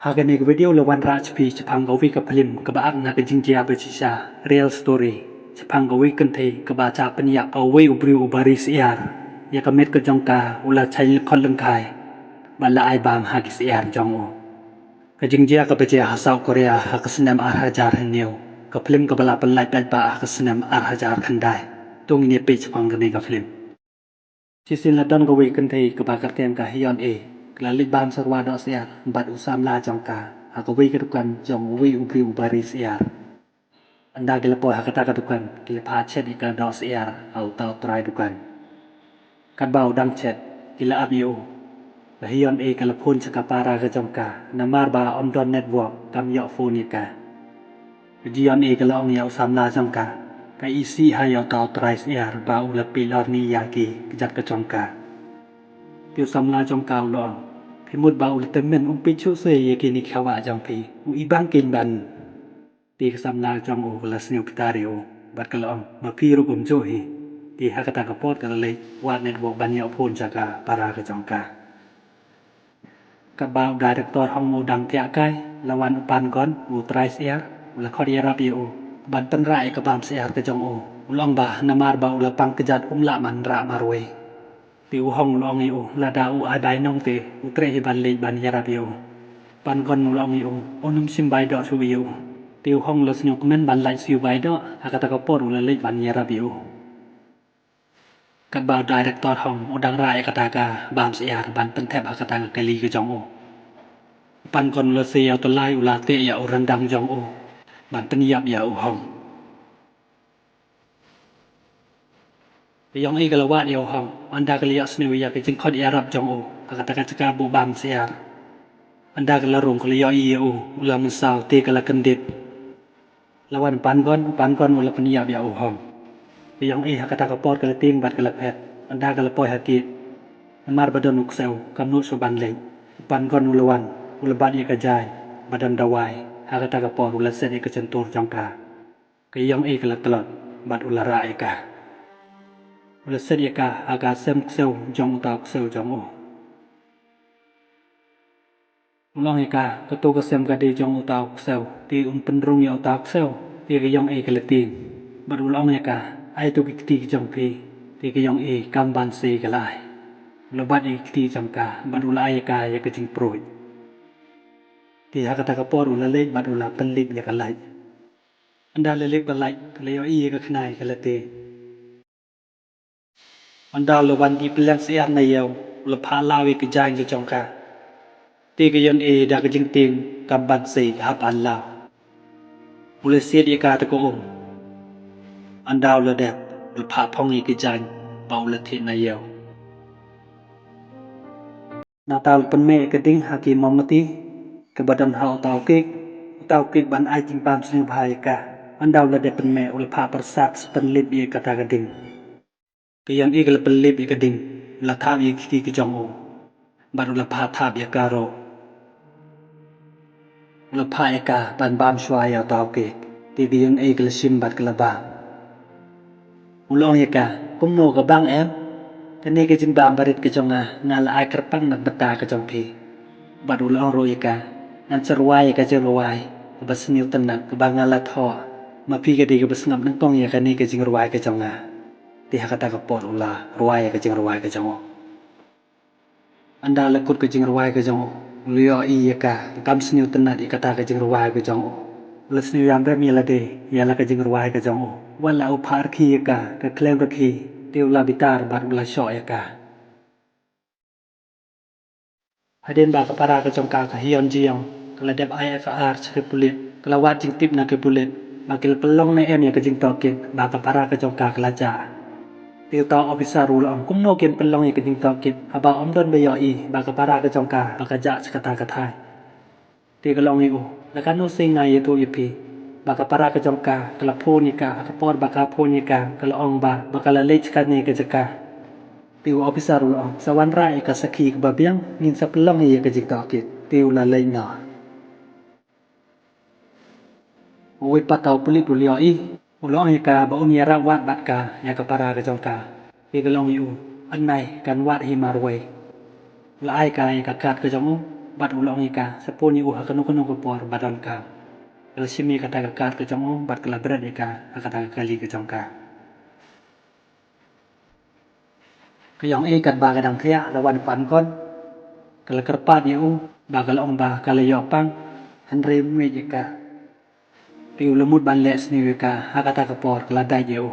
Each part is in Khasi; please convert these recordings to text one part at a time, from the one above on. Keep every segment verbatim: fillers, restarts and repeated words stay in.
Ha kane ka video la wanrah sha phi shaphang kawei ka phlim kaba act na ka jingjia ba shisha, real story, shaphang kawei ka kynthei kaba shah pynïap ha uwei u briew uba ri syiar ïa ka met ka jong ka, u la shah lyngkhot lyngkhai bad la ai bam ha ki syiar jong u. Ka jingjia kaba jia ha South Korea ha ka snem ar hajar hynñiew, ka phlim kaba la pynlait paidbah ha ka snem ar hajar khyndai. To ngin ïa peit shaphang kane ka phlim. Shisien la don kawei ka kynthei kaba kyrteng ka Hyun A, ka la leit bam syrwa doh syiar bad u samla jong ka ha kawei ka dukan jong uwei u briew uba ri syiar. Ynda ki la poi ha kata ka dukan, ki la phah chet ïa ka doh syiar ha uta u trai dukan. Katba u dang chet, ki la ap ïa u. Ka Hyun A ka la phone sha ka para ka jong ka, namar ba ym don network, kam ïoh phone ïa ka. Ka Hyun A ka la ong ïa u samla jong ka, ka isih ha ïa uta u trai syiar ba u la pynlor ni ïa ki kjat ka jong ka. Te u samla jong ka u la ong, phi mut ba u la tymmen, um pynshah shuh ïa kine ki khawa jong phi, u ibang kin ban. Te ka samla jong u ka la sniew bitar ïa u bad ka la ong, ma phi ruh kumjuh hi. Te ha kata ka por ka la leit wad network ban ïoh phone sha ka para ka jong ka. Katba u director Hong u dang thiah kai, la wan u Pan Gon, u trai syiar, u la khot ïarap ïa u ban pynrah ïa ka bam syiar ka jong u. U la ong ba namar ba u la pang kjat um lah ban rah marwei. Te u Hong u la ong ïa u, lada u ai bainong te u treh hi ban leit ban ïarap ïa u. Pan Gon u la ong ïa u, un ym shim baïdoh shuh ïa u. Te u Hong u la sngewkmen ban lait siew baïdoh, ha kata ka por u la leit ban ïarap ïa u. Katba u director Hong u dang rah ïa kata ka bam syiar ban pynthep ha kata ka kali ka jong u, Pan Gon u la sei ïa u tyllai, u la teh ïa u ryndang jong u ban pynïap ïa u Hong. Ka Hyun A ka la wad ïa u Hong, ynda ka la ïohsngew ïa ka jingkhot ïarap jong u ha kata ka jaka ba u bam syiar. Ynda ka la rung ka la ïohi ïa u, u la mynsaw te ka la kyndit. La wan Pan Gon, Pan Gon u la pynïap ïa u Hong. Ka Hyun A ha kata ka por ka la tieng bad ka la phet. Ynda ka la poi ha gate, namar ba don u ksew, kam nud shuh ban leit. Pan Gon u la wan, u la bat ïa ka jaiñ ba don dawai. Ha kata ka por u la set ïa ka jyntur jong ka. Ka Hyun A ka la tlot bad u la rah ïa ka. U la set ïa ka ha ka sem ksew jong uta u ksew jong u. U la ong ïa ka, kato ka sem ka dei jong uta u ksew, te un pynrung ïa uta u ksew. Te ka Hyun A ka la tieng bad u la ong ïa ka, ai to ki kti ki jong phi. Te ka Hyun A kam ban sei ka la ai. U la bat ïa ki kti jong ka bad u la ai ïa ka ïa ka jingpruid. Te ha kata ka por u la leit bad u la pynlip ïa ka light. Ynda la lip ka light, ka la ïohi ïa ka khnai ka la tieng. Ynda u la wan dih pylliang syiar na ïew, u la phah law ïa ka jaiñ ka jong ka. Te ka Hyun A da ka jingtieng kam ban sei ka hap ban law. U la siat ïa ka da ka um. Ynda u la dep, u la phah phong ïa ka jaiñ ba u la thied na ïew. Nangta u la pynmeh ïa ka ding ha ki mombati kaba don ha uta u cake, uta u cake ban ai jingbam sngewbha ïa ka. Ynda u la dep pynmeh, u la phah pyrsad sa pynlip ïa kata ka ding. Ka Hyun A ka la pynlip ïa ka ding, u la thap ïa ki kti ki jong u bad u la phah thap ïa ka ruh. U la phah ïa ka ban bam shuwa ïa uta u cake. Te ka Hyun A ka la shim bad ka la bam. U la ong ïa ka, kumno, ka bang em? Kane ka jingbam barit ka jong nga, nga la ai kyrpang na ka bynta ka jong phi. Bad u la ong ruh ïa ka, ngan sa rwai ïa ka jingrwai kaba sniew tynnat kaba nga la thoh. Ma phi ka dei kaba sngap nyngkong ïa kane ka jingrwai ka jong nga. Te ha kata ka por u la rwai ïa ka jingrwai ka jong u. Ynda la kut ka jingrwai ka jong u, u la ïohi ïa ka, kam sniew tynnat ïa kata ka jingrwai ka jong u. U la sniew ïam rem ïa lade ïa la ka jingrwai ka jong u. Wat la u phah rkhie ïa ka, ka khlem rkhie, te u la bitar bad u la shoh ïa ka. Hadien ba ka para ka jong ka, ka Hyun Ji Young, ka la dep ai F I R sha ki pulit, ka la wad jingtip na ki pulit ba ki la pynlong ne em ïa ka jingtohkit ba ka para ka jong ka ka la jah. Te uta u officer u la ong, kumno kin pynlong ïa ka jingtohkit haba ym don ba ïohi ba ka para ka jong ka ba ka jah sha kata ka thaiñ. Te ka la ong ïa u, la katno sien nga ïathuh ïa phi ba ka para ka jong ka ka la phone ïa ka, ha ka por ba ka phone ïa ka ka la ong ba ba ka la leit sha kane ka jaka. Te u officer u la ong, sa wanrah ïa ka sakhi kaba biang, ngin sa pynlong ïa ka jingtohkit. Te u la leit noh. Uwei pat u pulit u la ïohi, u la ong ïa ka ba un ïarap wad bad ka ïa ka para ka jong ka. Te ka la ong ïa u, nai, kan wad hi marwei. U la ai ka ïa ka card ka jong u. bad u la ong ïa ka, sa phone ïa u ha kano kano ka por ba donkam. Ka la shim ïa kata ka card ka jong u, bad ka la bret ïa ka ha kata ka kali ka jong ka. Ka ïong i katba ka dang thiah la wan u Pankon. Ka la kyrpad ïa u, ba ka la ong ba ka la ïoh pang, hynrei um ngeit ïa ka. Te u la mut ban leh sniew ïa ka, ha kata ka por ka la dait ïa u.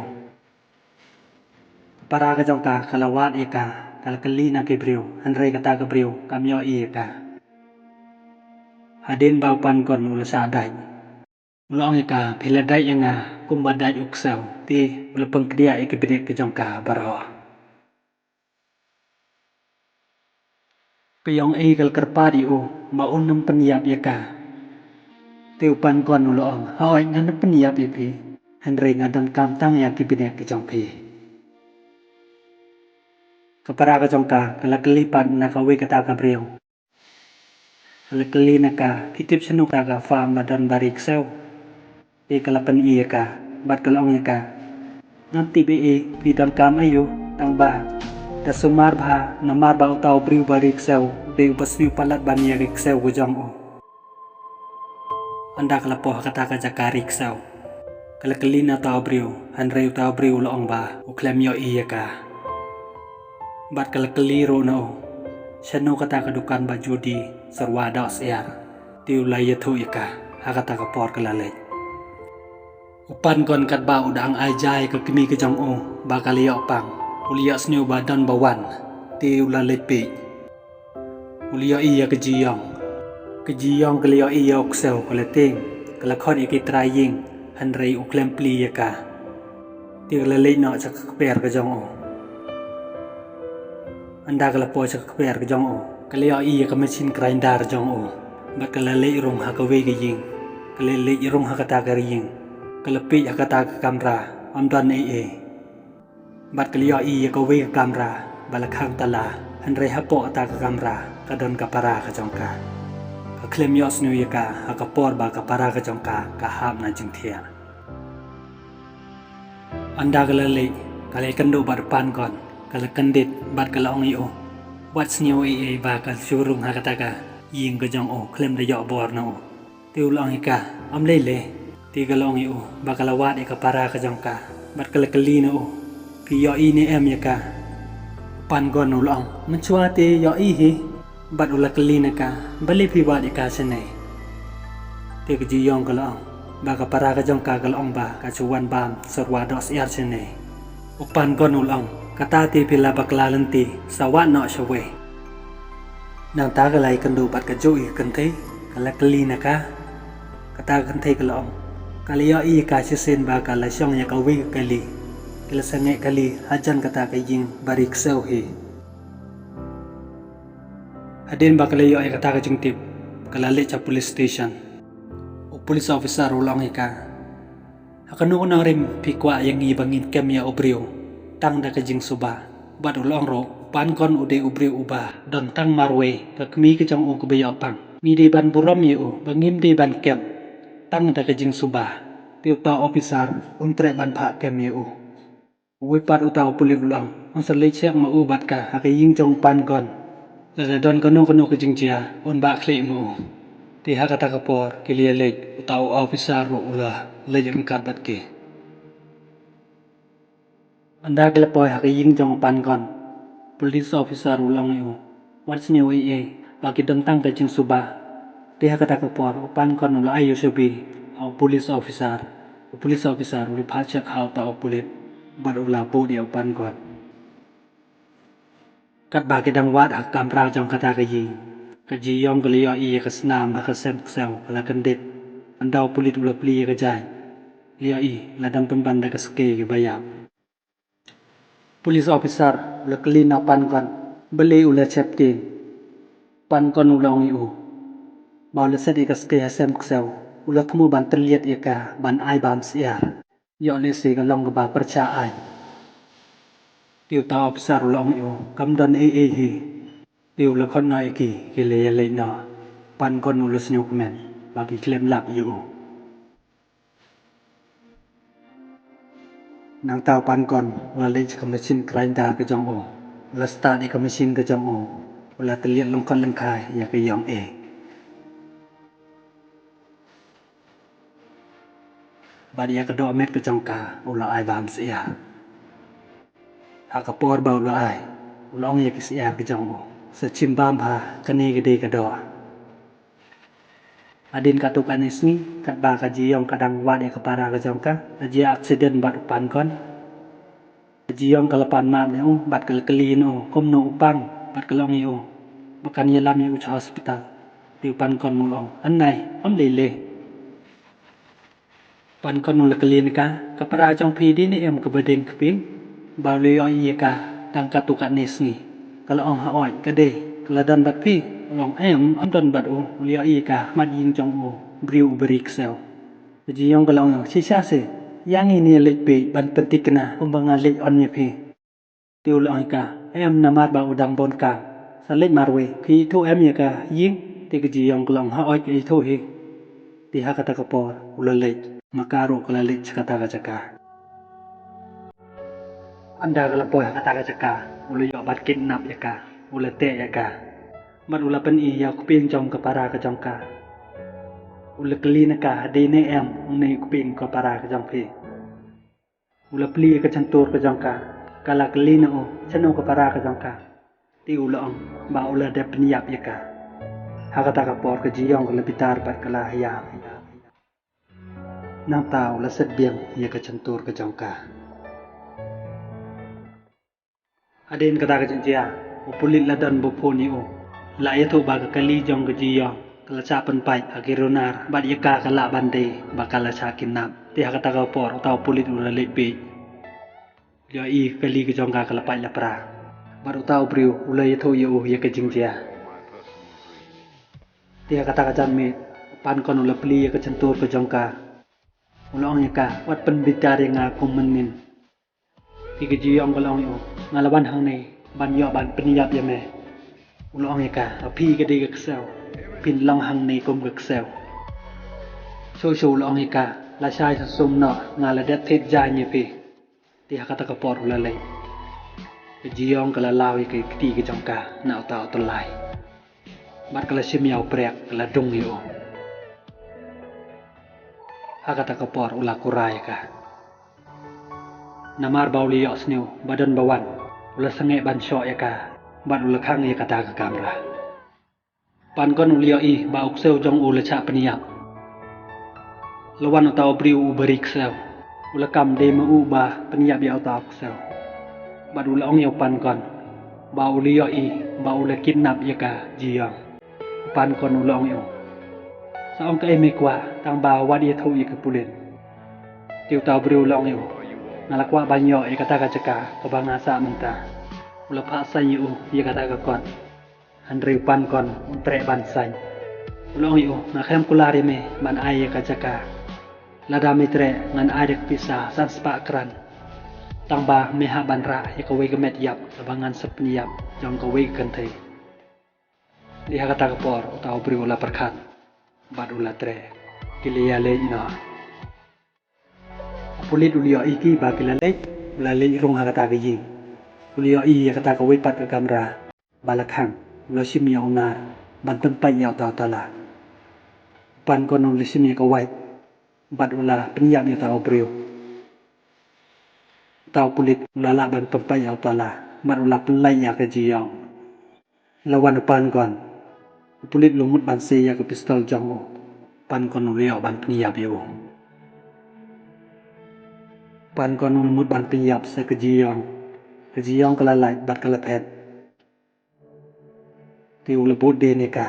Para ka jong ka ka la wad ïa ka, ka la kylli na ki briew, hynrei kata ka briew kam ïohi ïa ka. Hadien ba u Pankon u la shah dait, u la ong ïa ka, phi la dait ïa nga kumba dait u ksew. Te u la pynkdiah ïa ki bniat ki jong ka baroh. Ka ïong i ka la kyrpad ïa u, ba un ym pynïap ïa ka. Te u Pankon u la ong, hooid, ngan ym pynïap ïa phi, hynrei nga donkam tang ïa ki bniat ki jong phi. Ka para ka jong ka ka la kylli pat na kawei kata ka briew. Ka la kylli na ka, phi tip shano kata ka farm ba don ba ri ksew? Te ka la pyni ïa ka, bad ka la ong ïa ka, ngam tip ei ei, phi donkam aïu, tang ba da sumar bha, namar ba uta u briew ba ri ksew u dei uba sniew palat ban ïa ki ksew ki jong u. Ynda ka la poi ha kata ka jaka ri ksew, ka la kylli na uta u briew, hynrei uta u briew u la ong ba u khlem ïohi ïa ka. Bad ka la kylli ruh na u, shano kata ka dukan ba judi syrwa doh syiar. Te u la ïathuh ïa ka, ha kata ka por ka la leit. U Pankon katba u dang ai ja ïa ka kmie ka jong u ba ka la ïoh pang, u la ïohsngew ba don ba wan. Te u la leit peit, u la ïohi ïa ka Ji Yong. Ka Ji Yong ka la ïohi ïa u ksew ka la tieng, ka la khot ïa ki trai ïing, hynrei u khlem plie ïa ka. Te ka la leit noh sha ka kper ka jong u. Ynda ka la poi sha ka kper ka jong u, ka la ïohi ïa ka machine grinder jong u. Bad ka la leit rung ha kawei ka ïing, ka la leit rung ha kata ka ïing, ka la peit ha kata ka kamra, ym don ei ei. Bad ka la ïohi ïa kawei ka kamra ba la khang tala, hynrei hapoh kata ka kamra ka don ka para ka jong ka. Ka khlem ïohsngew ïa ka ha ka por ba ka para ka jong ka ka hap na jingthiah. Ynda ka la leit, ka la ïakynduh bad u Pankon, ka la kyndit bad ka la ong ïa u, wat sniew ei ei ba ka shu rung ha kata ka ïing ka jong u khlem da ïoh bor na u. Te u la ong ïa ka, ym lei lei. Te ka la ong ïa u ba ka la wad ïa ka para ka jong ka, bad ka la kylli na u, phi ïohi ne em ïa ka? U Pankon u la ong, mynshuwa te ïohi hi. Bad u la kylli na ka, balei phi wad ïa ka shane? Te ka Ji Yong ka la ong ba ka para ka jong ka ka la ong ba ka shu wan bam syrwa doh syiar shane. U Pankon u la ong, kata te phi la bakla lynti, sa wad noh shawei. Nangta ka la ïakynduh bad kajuh ïa ka kynthei, ka la kylli na ka. Kata ka kynthei ka la ong, ka la ïohi ïa ka shisien ba ka la shong ïa kawei ka kali, ka la sangeh kali hajan kata ka ïing ba ri ksew hi. Hadien ba ka la ïoh ïa kata ka jingtip, ka la leit sha police station. U police officer u la ong ïa ka, ha kano kano rim phi kwah ïa ngi ba ngin kem ïa u briew tang da ka jingsuba? Bad u la ong ruh, u Pankon u dei u briew uba don tang marwei, ka kmie ka jong u kaba ïoh pang. Ngi dei ban burom ïa u ba ngim dei ban kem tang da ka jingsuba. Te uta u officer um treh ban phah kem ïa u. Uwei pat uta u pulit u la ong, un sa leit check ma u bad ka ha ka ïing jong u Pankon. Lada don kano kano ka jingjia, un bah khlieh ma u. Te ha kata ka por ki la ïaleit, uta u officer ruh u la leit ryngkat bad ki. Ynda ki la poi ha ka ïing jong u Pankon, police officer u la ong ïa u, wat sniew ei ei ba ki don tang ka jingsuba. Te ha kata ka por u Pankon u la ai ïa u shabi ha u police officer. U police officer u la phah check ha uta u pulit bad u la bud ïa u Pankon. Katba ki dang wad ha ka kamra jong kata ka ïing, ka Ji Yong ka la ïohi ïa ka snam ha ka sem ksew, ka la kyndit. Ynda u pulit u la plie ïa ka jaiñ, la ïohi la dang pynban da ka skei kaba ïap. Police officer u la kylli na u Pankon, balei u la chep tieng? Pankon u la ong ïa u ba u la set ïa ka skei ha sem ksew, u la thmu ban tylliat ïa ka ban ai bam syiar. Ïoh lehse ka long kaba pyrshah aiñ. Te uta u officer u la ong ïa u, kam don ei ei hi. Te u la khot noh ïa ki, ki la ïaleit noh. Pankon u la sngewkmen ba ki khlem lap ïa u. Nangta u Pankon u la leit sha ka machine grinder ka jong u, u la start ïa ka machine ka jong u. U la tylliat lyngkhot lyngkhai ïa ka ïong eh. Bad ïa ka doh met ka jong ka u la ai bam syiar. Ha ka por ba u la ai, u la ong ïa ki syiar ki jong u, sa shim bam bha, kane ka dei ka doh. Hadien katto katne sngi, katba ka Ji Yong ka dang wad ïa ka para ka jong ka, ka jia aksiden bad u Pan Kon. Ka Ji Yong ka la pan map na u, bad ka la kylli na u kumno u pang, bad ka la ong ïa u ba kan ïalam ïa u sha hospital. Te u Pan Kon u la ong, "Anai, ym lei lei." Pan Kon u la kylli na ka, "Ka para jong phi dei ne em kaba deng kpieng ba u la ïohi ïa ka tang katto katne sngi?" Ka la ong, "Hooid, ka dei." "Ka la don bad phi?" U la ong, "Em, ym don bad u, u la ïohi ïa ka ha khmat ïing jong u briew uba ri ksew." Ka Ji Yong ka la ong, "Shisha se, ïa ngi ne leit peit ban pynthikna kumba nga leit on ïa phi." Te u la ong ïa ka, "Em, namar ba u dang bun kam, sa leit marwei, phi ithuh em ïa ka ïing?" Te ka Ji Yong ka la ong, "Hooid, ka ithuh hi." Te ha kata ka por u la leit, ma ka ruh ka la leit sha kata ka jaka. Ynda ka la poi ha kata ka jaka, u la ïoh ban kidnap ïa ka, u la teh ïa ka. Bad u la pyni ïa u kpieng jong ka para ka jong ka. U la kylli na ka, "Dei ne em une u kpieng ka para ka jong phi?" U la plie ïa ka shyntur ka jong ka, ka la kylli na u shano ka para ka jong ka. Te u la ong ba u la dep pynïap ïa ka. Ha kata ka por ka Ji Yong ka la bitar bad ka la ïap. Nangta u la set biang ïa ka shyntur ka jong ka. Hadien kata ka jingjia, u pulit la don ba phone ïa u. La ïathuh ba ka kali jong ka Ji Yong ka la shah pynpait ha ki runar bad ïa ka ka lah ban dei ba ka la shah kidnap. Te ha kata ka por uta u pulit u la leit bieit. Ïohi ka kali ka jong ka ka la pait la pra. Bad uta u briew u la ïathuh ïa u ïa ka jingjia. Te ha kata ka janmiet, u Pan Kon u la plie ïa ka shyntur ka jong ka. U la ong ïa ka, "Wat pynbitar ïa nga kum mynnin." Te ka Ji Yong ka la ong ïa u, "Nga la wan hangne ban ïoh ban pynïap ïa me." U la ong ïa ka, "Phi ka dei ka ksew, phin long hangne kum ka ksew. Shuh shuh," u la ong ïa ka, "la shai sa sum noh, nga la dep thied jaiñ ïa phi." Te ha kata ka por u la leit. Ka Ji Yong ka la law ïa ka kti ka jong ka na uta u tyllai. Bad ka la shim ïa u priak ka la dung ïa u. Ha kata ka por u la kurai ïa ka. Namar ba u la ïohsngew ba don ba wan, u la sangeh ban shoh ïa ka bad u la khang ïa kata ka kamra. Pan Kon u la ïohi ba u ksew jong u la shah pynïap. La wan uta u briew uba ri ksew. U la kam dei ma u ba pynïap ïa uta u ksew. Bad u la ong ïa u Pan Kon ba u la ïohi ba u la kidnap ïa ka Ji Yong. U Pan Kon u la ong ïa u, "Sa ong kaei me kwah, tang ba wat ïathuh ïa ki pulit." Te uta u briew u la ong ïa u, "Nga la kwah ban ïoh ïa kata ka jaka kaba nga sah mynta." U la phah saiñ ïa u ïa kata ka kot. Hynrei u Pan Kon u treh ban saiñ. U la ong ïa u, "Nga khlem kular ïa me ban ai ïa ka jaka. Lada me treh ngan ai da ka pisa san spah kran. Tang ba me hap ban rah ïa kawei ka met ïap kaba ngan sa pynïap jong kawei ka kynthei." Te ha kata ka por uta u briew u la pyrkhat bad u la treh. Ki la ïaleit noh. U pulit u la ïohi ki ba ki la leit, u la leit rung ha kata ka ïing. U la ïohi ïa kata kawei pat ka kamra ba la khang, u la shim ïa u nar ban pynpait ïa uta u tala. U Pan Kon u la shim ïa ka wait bad u la pynïap ïa uta u briew. Uta u pulit u la lah ban pynpait ïa u tala bad u la pynlait ïa ka Ji Yong. La wan u Pan Kon. U pulit u la mut ban sei ïa ka pistol jong u. Pan Kon u la ïoh ban pynïap ïa u. Pan Kon u la mut ban pynïap sa ka Ji Yong. Ka Ji Yong ka la lait bad ka la phet. Te u la bud dien ïa ka.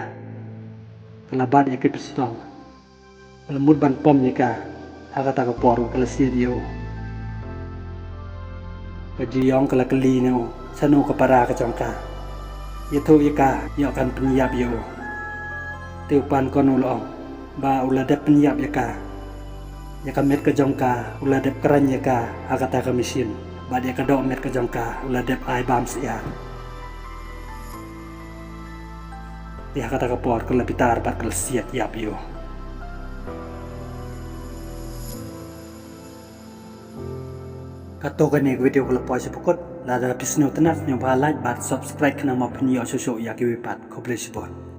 Ka la bat ïa ka pistol. Ka la mut ban pom ïa ka. Ha kata ka por ka la siat ïa u. Ka Ji Yong ka la kylli na u, "Shano ka para ka jong ka? Ïathuh ïa ka, ïoh kan pynïap ïa u." Te u Pan Kon u la ong ba u la dep pynïap ïa ka. Ïa ka met ka jong ka u la dep kren ïa ka ha kata ka machine. Bad ïa ka doh met ka jong ka u la dep ai bam syiar. Te ha kata ka por ka la bitar bad ka la siat ïap ïa u. Kato kane ka video ka la poi sha ba kut. Lada phi sngewtynnat, sngewbha like bad subscribe khnang ba phin ïoh shuh shuh ïa kiwei pat. Khublei shibun.